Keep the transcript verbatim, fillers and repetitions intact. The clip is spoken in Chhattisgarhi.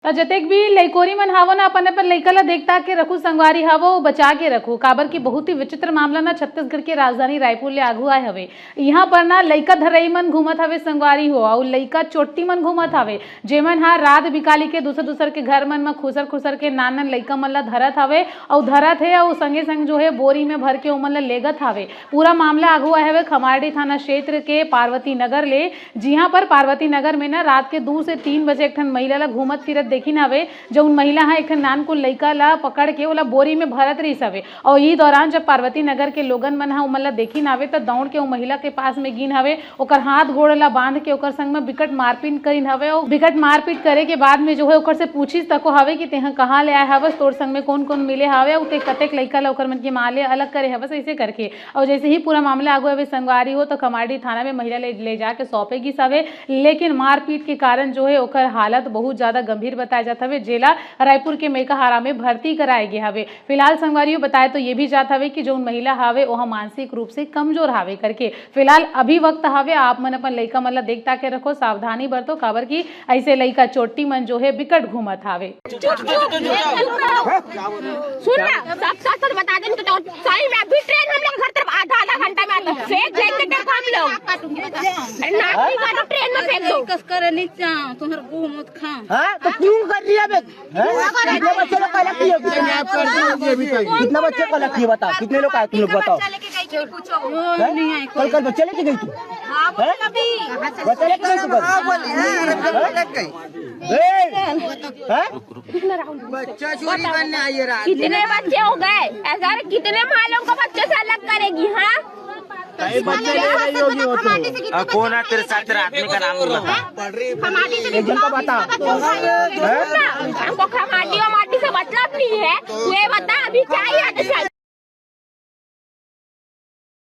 त जतेक भी लइकोरी मन हावो ना, अपन अपन लइका ला देख ताक के रखू संगवारी हावो, बचा के रखू, काबर कि बहुत ही विचित्र मामला ना छत्तीसगढ़ के राजधानी रायपुर ले आगू आए हवे। इहाँ पर ना लइका धरई मन घूमत हवे संगवारी हो, अउ लइका चोट्टी मन घूमत हवे, जेमन हा रात बिकाली के दूसर दूसर के घर मन म खुसर खुसर के नान नान लइका मन ला धरत हवे, अउ धरत हे, अउ संगे संग जो हे बोरी में भर के ओमन ला लेगत हवे। पूरा मामला आगू आए हवे खमारडी थाना क्षेत्र के पार्वती नगर ले, जिहां पर पार्वती नगर में ना रात के दू से तीन बजे एक ठन महिला ला घूमत फिरत देखिन हवे, जउन महिला ह एक ठन नानकुन लइका ला पकड़ के ओला बोरी में भरत रहिस हवे। अउ इही दौरान जब पार्वती नगर के लोगन मन ह ओमन ला देखिन हवे, त दौड़ के ओ महिला के पास में गिन हवे, ओकर हाथ गोड़ ला बांध के ओकर संग में बिकट मारपीट करिन हवे। अउ बिकट मारपीट करे के बाद में जो है ओकर से पूछिस तको हवे कि तेहा कहाँ ले आए हवस, तोर संग में कौन कौन मिले हवे, अउ ते कतेक लइका ला ओकर मन के माँ ले अलग करे हवस, ऐसे करके। अउ जैसे ही पूरा मामला आगू हवे संगवारी हो, तो खमारडी थाना में महिला ले, ले जाके सौंपे गिस हवे, लेकिन मारपीट के कारण जो है ओकर हालत बहुत ज्यादा गंभीर बताए जात हवे, जेला रायपुर के मेकाहारा में भर्ती कराए गे हवे। फिलहाल संगवारी हो बताए तो ये भी जात हवे कि जउन महिला हवे ओह मानसिक रूप से कमजोर हवे करके। फिलहाल अभी वक्त हवे, आप मन अपन लइका मन ला देख ताक के रखो, सावधानी बरतो, काबर कि ऐसे लइका चोट्टी मन जो है बिकट घूमत हवे। सुन ना, सब सच सच बता दे, तो सही में अभी ट्रेन हम लोग घर तरफ आधा आधा घंटा में आता है। फेंक देंगे तेरे को हम लोग। नाक निकालो, ट्रेन में फेंक दो। कस करे नीचा, तुम्हारे मुंह मत खा। हाँ, तो क्यों कर रही है बे? हैं? कितने बच्चे लोग का अलग किए हो? कितने बच्चे को अलग किए बताओ, कितने लोग आए तुम लोग बताओ? हैं? कल कल बच्चे लेके गई तू? हैं? बच्चे लेके गई तू कल? हैं? ए! हैं? बच्चा चोरी करने आई है रात में। कितने बच्चे हो गए? ऐसा कितने माँ लोगों को बच्चों से अलग करेगी? हाँ, कौन है तेरे साथ, तेरा आदमी का नाम बोला? एक जन का बता। हमको खमाटी वमाटी से मतलब नहीं है। तू ये बता, अभी क्या ही आगे चल